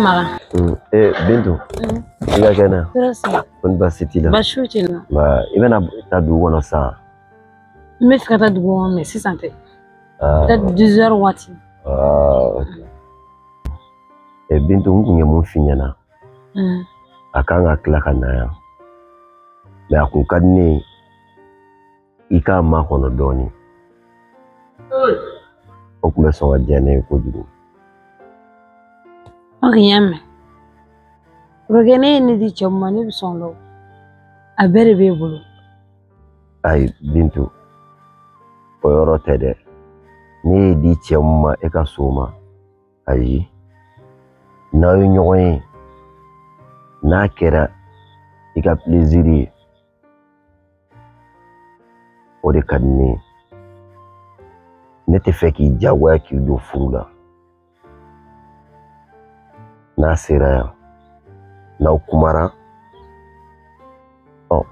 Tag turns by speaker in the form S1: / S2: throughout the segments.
S1: Makan.
S2: Bintu. I ka kɛnɛ? Ko ni baasi t'i la?
S1: Baasi foyi tɛ n na.
S2: Nba, i bɛna taa dugu kɔnɔ sisan?
S1: N bɛ fɛ ka taa dugu kɔnɔ mais sisan tɛ. Peut-être 10 heures waati.
S2: Bintu, n kun ye mun f'i ɲɛna? A kan ka tila ka na yan. Mais a kun ka di ne ye i k'a makɔnɔ dɔɔnin. O kun bɛ sɔn ka diya ne ye kojugu.
S1: Ok, n y'a mɛn. Kɔrɔkɛ, ne ye ne di cɛ min ma, ne bɛ sɔn o la o. A bɛɛ de b'e bolo.
S2: Ayi Bintu, o yɔrɔ tɛ dɛ. Ne ye di cɛ min ma e ka so ma, ayi. N'aw ye ɲɔgɔn ye, n'a kɛra i ka plaisir ye, o de ka di ne ye. Ne tɛ fɛ k'i diyagoya k'i don furu la. N'a sera yan, n'aw kumara, ɔ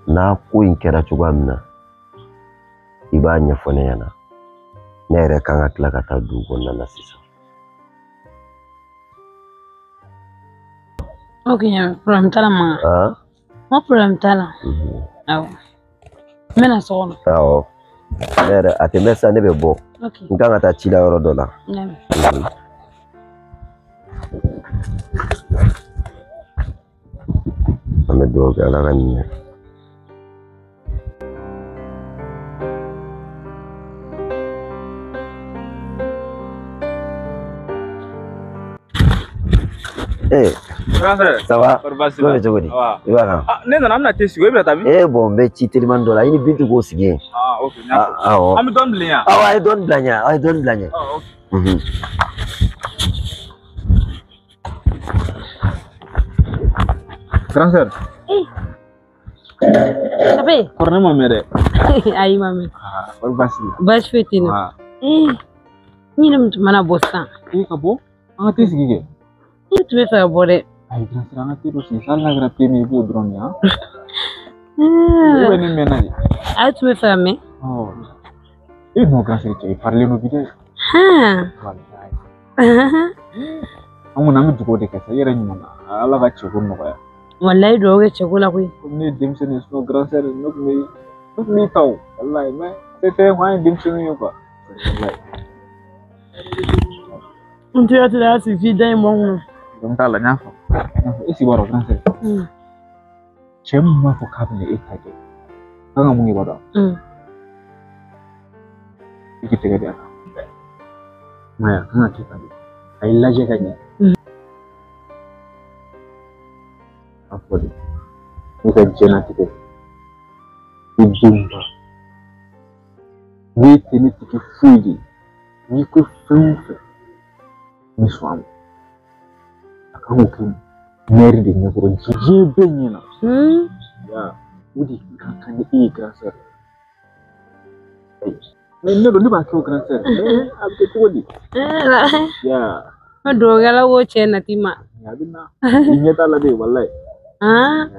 S2: n'a ko in kɛra cogoya min na, i b'a ɲɛfɔ ne ɲɛna. Ne yɛrɛ kan ka tila ka taa dugu kɔnɔna na sisan.
S1: Ok, problème t'a la Makan. N ko problème t'a la. Awɔ. N bɛna so kɔnɔ.
S2: Awɔ. Ne yɛrɛ a tɛ mɛn sisan, ne bɛ bɔ. N kan ka taa ci la yɔrɔ dɔ la.
S1: N y'a mɛn.
S2: An bɛ dugawu kɛ Ala ka nin ɲɛ. Ça va? Ko bɛ cogo di? I b'a kan?
S3: Ne nana, an bɛna te sigi, e bɛna taa min?
S2: Bon, n bɛ ci teliman dɔ la, i ni Bintu k'o sigi yen.
S3: Ok, n y'a faamu.
S2: Awɔ.
S3: An bɛ dɔɔnin bila yan.
S2: Awɔ, a ye dɔɔnin bila ɲɛ, a ye dɔɔnin bila ɲɛ.
S3: Ok. Grand sœur.
S1: Ça fait?
S3: Kɔrɔ ne ma mɛn dɛ.
S1: Ayi, ma mɛn.
S3: Kɔri baasi t'i la?
S1: Baasi foyi tɛ n na. N yɛrɛ min tun mana bɔ sisan.
S3: Ka bɔ? An ka te sigi kɛ.
S1: Ne tun bɛ fɛ ka bɔ dɛ.
S3: Ayi, grand sœur, an ka te dɔ sigi hali n'a kɛra te min ye, i b'o dɔrɔn min. E bɛ ne mɛn na de.
S1: A tun bɛ fɛ ka mɛn.
S3: Non, grand sœur, cɛ i parilen don bi dɛ. Walayi. An kɔni an bɛ dugawu de kɛ sa, i yɛrɛ ɲuman na. Ala ka cɛko nɔgɔya.
S1: Walayi, dugawu kɛ cɛko la koyi.
S3: Komi ne ye denmisɛnnin ye, sinon grand sœur, ne tun b'i ta o. Walayi, mais se tɛ ye, an ye denmisɛnnin ye quoi. Walayi.
S1: N tɛ y'a sigi f'i da in bɔ n kunna.
S3: N t'a la, n y'a faamu. E sigi b'a dɔn, grand sœur. Cɛ min b'a fɔ k'a bɛna e ta kɛ, kan ka mun kɛ i b'a dɔn? I k'i tɛgɛ di a kan. I m'a ye a kan ka kɛ tan de. A y'i lajɛ ka ɲɛ. A fɔ de, ne ka diɲɛlatigɛ, i denba, ne tɛ ne tigi foyi de ye. N'i ko fɛn o fɛn, n bɛ sɔn a ma. A kan k'o kɛ mɛri de ɲɛkɔrɔ, diɲɛ bɛɛ ɲɛna. O de ka kan ni e ye, grand sœur. Mais ne don, ne b'a kɛ o, grand sœur. Mais a bɛ kɛ cogo di?
S1: N bɛ dugawu kɛ Ala k'o cɛ nati ma.
S3: A bɛ na. I ɲɛ t'a la de, walayi. An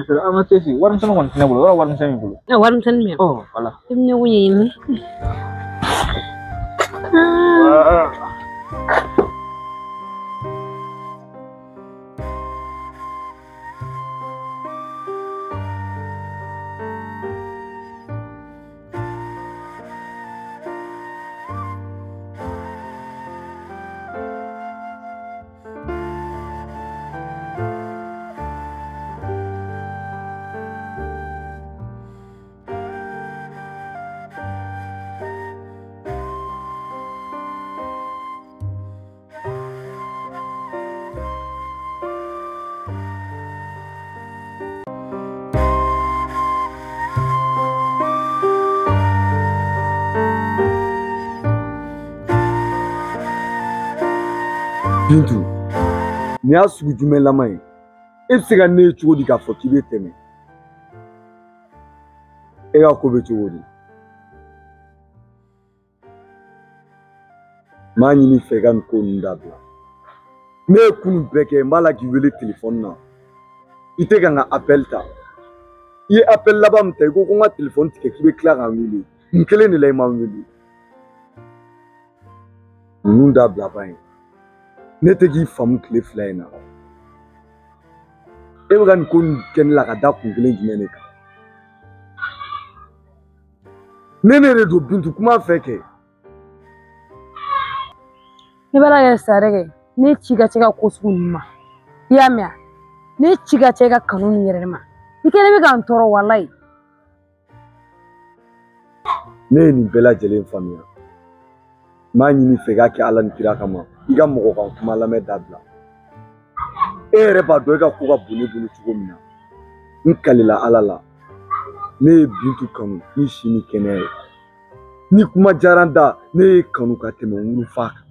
S3: ka te sigi, warimisɛnnin kɔni tɛ ne bolo, yɔrɔ warimisɛn b'i bolo.
S1: Warimisɛnnin bɛ yan.
S3: Voilà.
S1: I bɛ ne ko ɲɛɲini.
S4: Bintu, nin y'a sugu jumɛn lama ye? E bɛ se ka ne ye cogo di k'a fɔ k'i bɛ tɛmɛ? E ka ko bɛ cogo di? N b'a ɲini i fɛ i ka nin ko ninnu dabila. Ne ye kunun bɛɛ kɛ, n b'a la k'i wele telefɔni na. I tɛ ka n ka appel ta. I ye appel laban min ta, i ko ko n ka telefɔni tigɛ k'i bɛ tila ka n wele. Nin kelen de la i ma n wele. Ninnu dabila ban ye. Ne tɛ k'i faamu tile fila in na. E bɛ ka nin ko nin kɛ ne la ka da kun kelen jumɛn de kan? Ne de don Bintu, kuma fɛ kɛ.
S1: Ne b'a lajɛ sare kɛ, ne ci ka cɛ ka ko sugu ninnu ma. I y'a mɛn wa? Ne ci ka cɛ ka kanu nin yɛrɛ ma. I kɛlen bɛ ka n tɔɔrɔ walayi.
S4: Ne ye nin bɛɛ lajɛlen faamuya. N b'a ɲini i fɛ i k'a kɛ Ala ni kira kama. I ka mɔgɔ kan kuma lamɛn dabila. E yɛrɛ b'a dɔn e ka ko ka bon ne bolo cogo min na. N kalila Ala la. Ne ye Bintu kanu ni si ni kɛnɛya ye. Ni kuma diyara n da, ne ye kanu ka tɛmɛ n wolofa kan.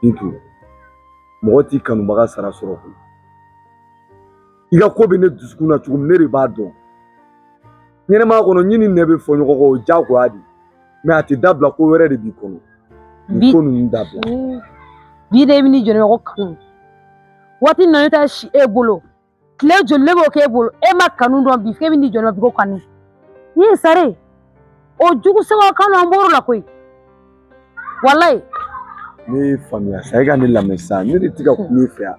S4: Bintu, mɔgɔ t'i kanubaga sara sɔrɔ koyi. I ka ko bɛ ne dusukun na cogo min, ne de b'a dɔn. Ɲɛnɛmaya kɔnɔ, ɲi ni nɛ bɛ fɔ ɲɔgɔn kɔ, o ye diyagoya de ye. Mɛ a tɛ dabila, ko wɛrɛ de b'i kɔnɔ. Nin ko ninnu dabila.
S1: Bi de i bɛ n'i jɔ ne ma ko kanu. Waati min na ne taa si e bolo, tile joli ne b'o k'e bolo, e ma kanu dɔn bi, f'e bɛ n'i jɔ ne ma bi ko kanu. I ye sare, o jugu sɛgɛn kanu an bɔr'o la koyi. Walayi.
S4: Ne ye faamuya sa, e ka ne lamɛn sa, ne de tɛ ka kuma i fɛ yan.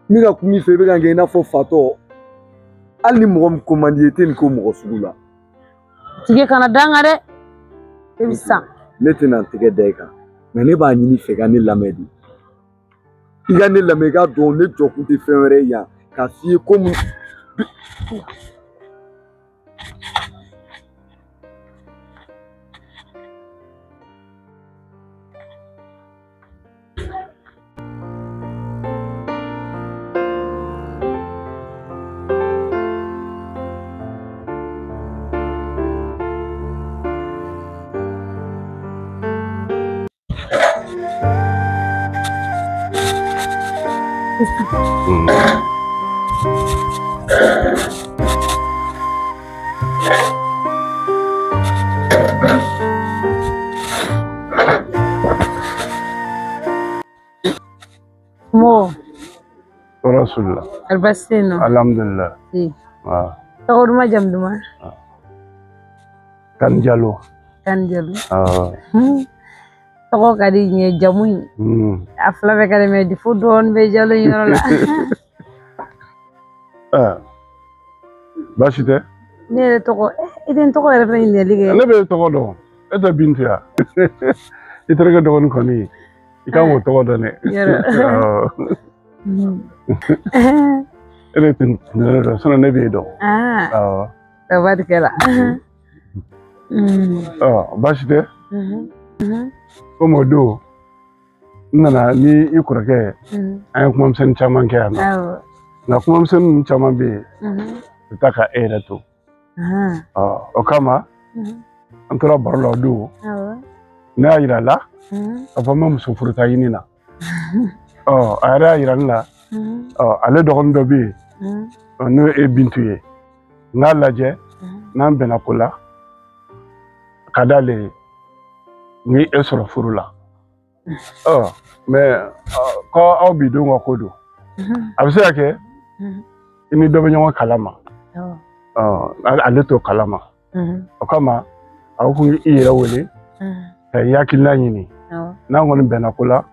S4: Ne ka kuma i fɛ, i bɛ ka kɛ i n'a fɔ fatɔ. Hali ni mɔgɔ min ko man di i ye, i tɛ nin ko mɔgɔ sugu la.
S1: Tigɛ kana da n kan dɛ, e bɛ san.
S4: Ne tɛna n tɛgɛ da i kan, nka ne b'a ɲini i fɛ ka ne lamɛn de. I ka ne lamɛn, i k'a dɔn ne jɔ kun tɛ fɛn wɛrɛ ye yan k'a f'i ye ko mun.
S1: Mo.
S5: Rasulullah.
S1: Albasino.
S5: Alhamdulillah.
S1: Si.
S5: Ah.
S1: Tɔgɔ duman jamu duman?
S5: Kan Jalo.
S1: Kan Jalo.
S5: Ah.
S1: Tɔgɔ ka di n ye, jamu in. A fila bɛɛ ka di mɛ fo dɔɔnin bɛ Jalo in yɔrɔ la.
S5: Ah. Baasi tɛ?
S1: Ne yɛrɛ tɔgɔ, i tɛ n tɔgɔ yɛrɛ fana ɲininkali kɛ.
S5: Ne bɛ tɔgɔ dɔn. E tɛ Bintu ya? I terikɛ dɔgɔnin kɔni. I kan k'o tɔgɔ dɔn dɛ.
S1: Yɔrɔ.
S5: E de tun ne dɔn, sinon ne b'e dɔn.
S1: Ah.
S5: Awɔ.
S1: Tabarikala.
S5: Ɔ baasi tɛ? Komi o don, n nana ni i kɔrɔkɛ ye, an ye kumamisɛnnin caman kɛ yan nɔ.
S1: Awɔ.
S5: Nka kumamisɛnnin ninnu caman bɛ yen, u bɛ taa ka e yɛrɛ to. Ɔ o kama, an tora baro la o don.
S1: Awɔ.
S5: Ne y'a yira a la, k'a fɔ n bɛ muso furuta ɲini na. Ɔ a yɛrɛ y'a yira ne la, ɔ ale dɔgɔnin dɔ bɛ yen, n'o ye e Bintu ye. N k'a lajɛ, n'an bɛnna ko la, a ka d'ale ye, n ye e sɔrɔ furu la. Ɔ mɛ ko aw bi denw ka ko don. A bɛ se ka kɛ i ni dɔ bɛ ɲɔgɔn kalama. Ɔ ale t'o kalama. O kama, a ko k'i yɛrɛ wele ka i hakilina ɲini. N'an kɔni bɛnna ko la,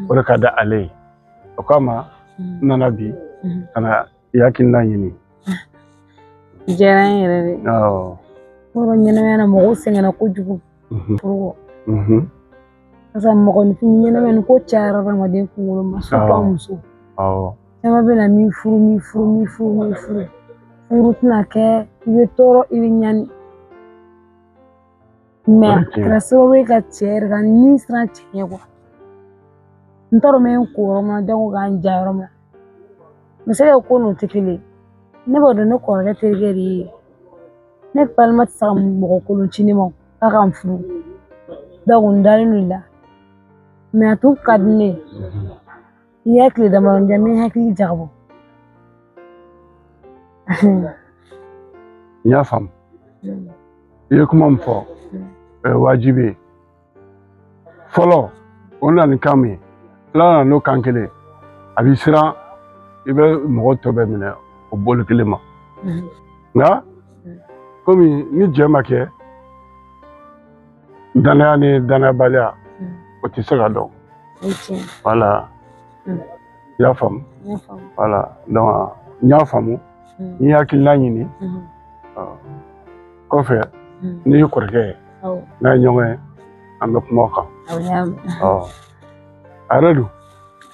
S5: o de ka di ale ye. O kama, n nana bi ka na i hakilina ɲini.
S1: Diyara n yɛrɛ de.
S5: Awɔ.
S1: Yɔrɔ ɲɛnamaya na mɔgɔw sɛgɛnna kojugu. Furu kɔ. Parce que mɔgɔninfin ɲɛnamaya ni ko cayara adamaden kunkolo ma, surtout a muso.
S5: Awɔ.
S1: Caman bɛ na min furu, min furu, min furu, min furu. Furu tɛna kɛ, i bɛ tɔɔrɔ, i bɛ ɲani. Mɛ a kɛra sababu ye ka cɛ yɛrɛ ka ni siran cɛ ɲɛ kuwa. N t'a dɔn n bɛ n ko yɔrɔ min na, jango k'an ja yɔrɔ min na. N bɛ se ka ko n'o tɛ kelen ye. Ne b'a dɔn ne kɔrɔkɛ terikɛ de ye. Ne balima tɛ se ka mɔgɔ kolon ci ne ma k'a ka n furu. Donc n dalen don i la. Mɛ a tun ka di ne ye. I y'a tile damadɔ diyan, n bɛ n hakili jagabɔ.
S5: N y'a faamu. I ye kuma min fɔ, o ye wajibi ye. Fɔlɔ, o nana ni kan min ye, tila nana n'o kan kelen ye. A b'i siran, i bɛ mɔgɔ tɔ bɛɛ minɛ o bolo kelen ma. Nka komi ni jɛ ma kɛ, danaya ni danayabaliya, o tɛ se ka dɔn. Voilà. I y'a faamu. Voilà. Donc n y'a faamu. N ye hakilina ɲini. Kɔfɛ n'i ye kɔrɔkɛ ye n'a ye ɲɔgɔn ye an bɛ kuma o kan. A yɛrɛ dun?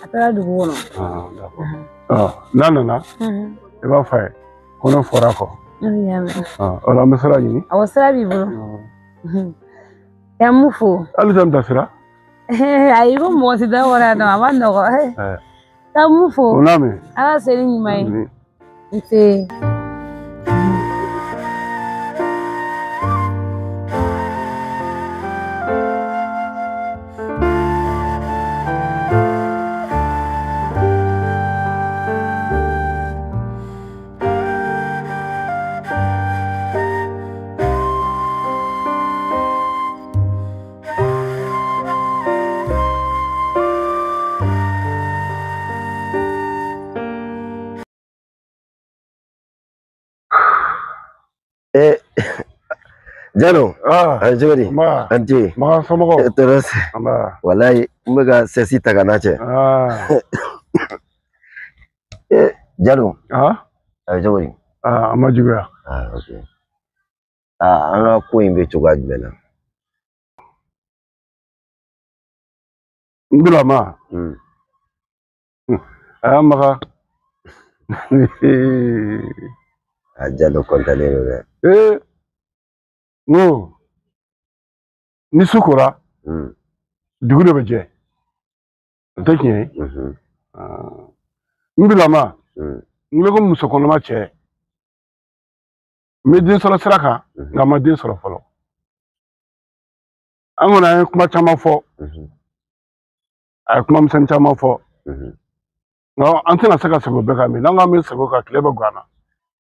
S1: A taara dugu kɔnɔ.
S5: N'a nana i b'a fɔ a ye ko ne fɔra a kɔ. O la an bɛ sira ɲini.
S1: Awɔ, sira b'i bolo. Ka mun fo?
S5: Hali sisan bilasira.
S1: Ayi, ko mɔgɔ tɛ da kɔrɔ yan nɔ, a ma nɔgɔn. Ka mun fo?
S5: O n'a mɛn.
S1: Ala se ni ɲuman ye. Nse.
S2: Jalo, cogo di? An ce.
S5: Makan somɔgɔw?
S2: Tɔɔrɔ tɛ. Walayi, n bɛ ka sɛsi ta ka n'a cɛ. Jalo. A bɛ cogo di?
S5: A ma juguya.
S2: Ok. An ka ko in bɛ cogoya jumɛn na?
S5: N bilama. A y'a maga.
S2: A Jalo kɔntalen don dɛ.
S5: N ko ni su kora dugu de bɛ jɛ, o tɛ tiɲɛ ye. N bilama n ko muso kɔnɔma cɛ n bɛ den sɔrɔ sira kan, nka n ma den sɔrɔ fɔlɔ. An kɔni an ye kuma caman fɔ, a ye kuma misɛnnin caman fɔ, nka an tɛna se ka segin o bɛɛ kan bi. N'an k'an bɛ segin o kan, tile bɛ gan na.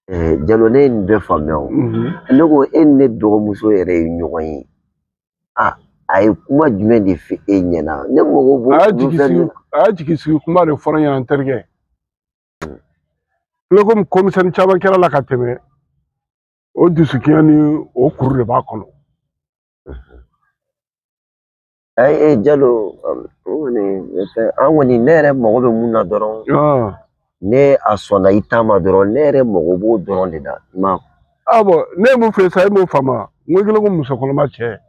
S2: Jalo, ne ye nin bɛɛ faamuya o. Ne ko e ni ne dɔgɔmuso yɛrɛ ye ɲɔgɔn ye. A ye kuma jumɛn de fɔ e ɲɛna? Ne mago b'o.
S5: A y'a jigi sigi kuma de fɔra n ɲɛna n terikɛ. Ne ko komisɛnnin caman kɛra la ka tɛmɛ, o dusukunya ni o kuru de b'a kɔnɔ.
S2: Jalo, an kɔni ne yɛrɛ mago bɛ mun na dɔrɔn. Ne a sɔnna i ta ma dɔrɔn, ne yɛrɛ mago b'o dɔrɔn de la. Ma.
S5: Bɔn, ne ye mun f'i ye sisan, e m'o faamu. N ko i kɛlen ko muso kɔnɔma cɛ.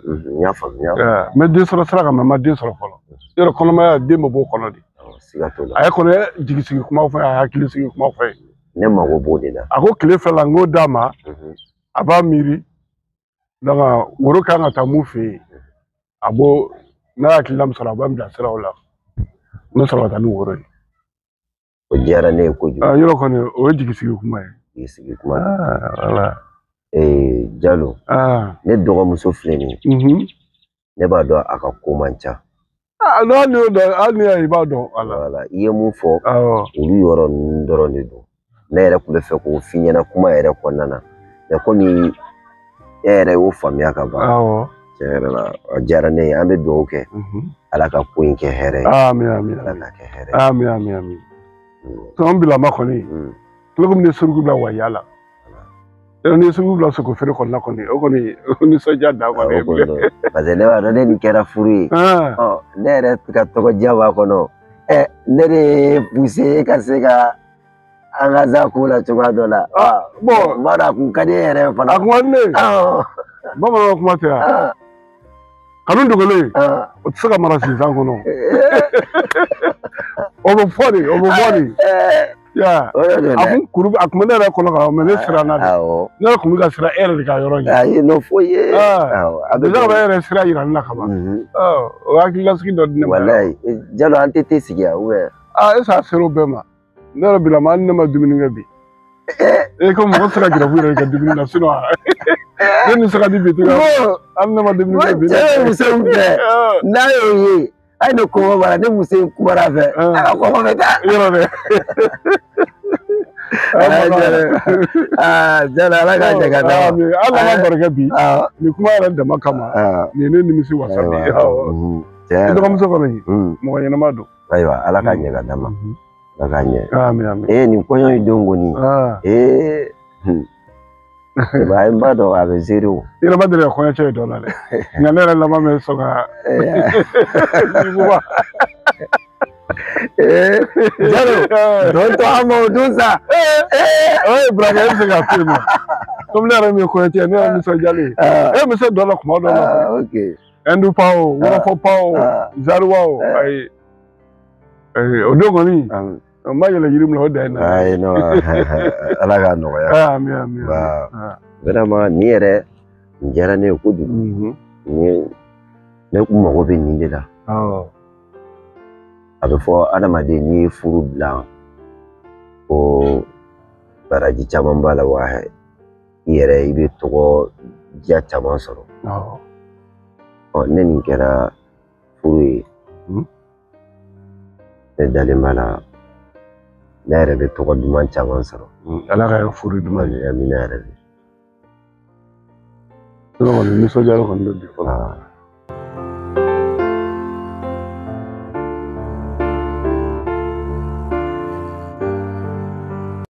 S2: N y'a faamuya.
S5: N bɛ den sɔrɔ sira kan, mɛ n ma den sɔrɔ fɔlɔ. Yɔrɔ kɔnɔmaya den bɛ b'o kɔnɔ de.
S2: Siga t'o la.
S5: A ye kɔni jigi sigi kuma fɔ a ye hakili sigi kuma fɔ ye.
S2: Ne mago b'o de la.
S5: A ko tile fila la n k'o d'a ma, a b'a miiri. Donc woro kan ka taa mun fɛ yen, a b'o n'a hakilina min sɔrɔ, a b'a bila sira o la. N bɛ sɔrɔ ka taa ni woro ye.
S2: O diyara ne ye kojugu.
S5: Yɔrɔ kɔni o ye jigi sigi kuma ye.
S2: Jigi sigi kuma.
S5: Voilà.
S2: Jalo. Ne dɔgɔmuso filɛ nin ye. Ne b'a dɔn a ka ko man ca.
S5: Hali y'o dɔn, hali n'i y'a ye i b'a dɔn.
S2: Voilà, i ye mun fɔ. Olu yɔrɔ ninnu dɔrɔn de don. Ne yɛrɛ tun bɛ fɛ k'o f'i ɲɛna kuma yɛrɛ kɔnɔna na. Mɛ komi e yɛrɛ y'o faamuya ka ban. Tiɲɛ yɛrɛ la, a diyara ne ye. An bɛ dugawu kɛ. Ala ka ko in kɛ hɛrɛ ye.
S5: Ami ami.
S2: Ala k'a kɛ hɛrɛ ye.
S5: Ami ami ami. Tɔn bilama kɔni, tulo komi ni suruku bila waya la. Ni suruku bila sogo feere kɔnɔna kɔni, o kɔni o nisɔndiya dan kɔni.
S2: Parce que ne b'a dɔn ne nin kɛra furu ye. Ne yɛrɛ ka tɔgɔdiya b'a kɔnɔ. Ne de ye poussé e ka se ka an ka za ko la cogoya dɔ la.
S5: Bon,
S2: n b'a dɔn a kun ka di e yɛrɛ fana.
S5: A kun ka di ne ye. Bamananw kuma tɛ yan. Kanu dogolen, o tɛ se ka mara sinzan kɔnɔ. O bɛ fɔ de, o bɛ bɔ de. A kun kuru, a kun bɛ ne yɛrɛ kɔnɔ ka mɛ ne siranna de. Ne yɛrɛ kun bɛ ka siran e yɛrɛ de ka yɔrɔ ɲɛ.
S2: Ayi, n'o foyi ye.
S5: Déjà ka bɛ e yɛrɛ sira yira ne la ka ban. O hakililasigi dɔ di ne ma.
S2: Walayi, Jalo, an tɛ te sigi yan ou bien?
S5: Est-ce que a sera o bɛɛ ma? Ne yɛrɛ bilama, hali ne ma dumuni kɛ bi. E ko mɔgɔ tɛ se ka gɛrɛfu yɛrɛ kɛ dumuni na, sinon ne ni se ka di bi hali ne ma dumuni kɛ bi.
S2: Cɛ ye muso in fɛ, n'a y'o ye. Hali ne kɔngɔ b'a la, ne muso in kumara a fɛ, a ka kɔngɔ bɛ taa.
S5: Yɔrɔ dɛ.
S2: Jalo, Ala k'a jɛ ka d'a ma.
S5: Hali an ma baro kɛ bi, nin kuma yɛrɛ dama kama, nin ye ne nimisi wasa bi. I dɔgɔmuso kɔni, mɔgɔ ɲɛnama don.
S2: Ayiwa, Ala k'a ɲɛ ka d'a ma. Ala k'a ɲɛ.
S5: Ami ami.
S2: Nin kɔɲɔ in don kɔni. I b'a ye n b'a dɔn a bɛ seere o.
S5: I yɛrɛ ma deli ka kɔɲɔcɛ ye dɔ la dɛ. Nka ne yɛrɛ laban bɛ sɔn ka.
S2: Jalo, dɔn to an ma o dun sa.
S5: O ye Buraka, e bɛ se k'a to yen nɔ. Komi ne yɛrɛ min ye kɔɲɔcɛ ye, ne yɛrɛ nisɔndiyalen. E bɛ se dɔ la kuma dɔ la. Ɛndu pa o, wɔlɔfɔ pa o, zariwa o, ayi. O don kɔni, n ma yɛlɛ yiri min na, o dan ye na.
S2: Ayi non, Ala k'a nɔgɔya.
S5: Ami ami.
S2: Vraiment nin yɛrɛ nin diyara ne ye kojugu. Ne kun mago bɛ nin de la. A bɛ fɔ adamaden n'i ye furu dilan ko baraji caman b'a la wa i yɛrɛ i bɛ tɔgɔ diya caman sɔrɔ. Ɔ ne nin kɛra furu ye, ne dalen b'a la ne yɛrɛ bɛ tɔgɔ duman caman sɔrɔ.
S5: Ala ka furu duman
S2: ye. Amina yɛrɛ de.
S5: Ne kɔni nisɔndiyara kɔni don bi fɔlɔ.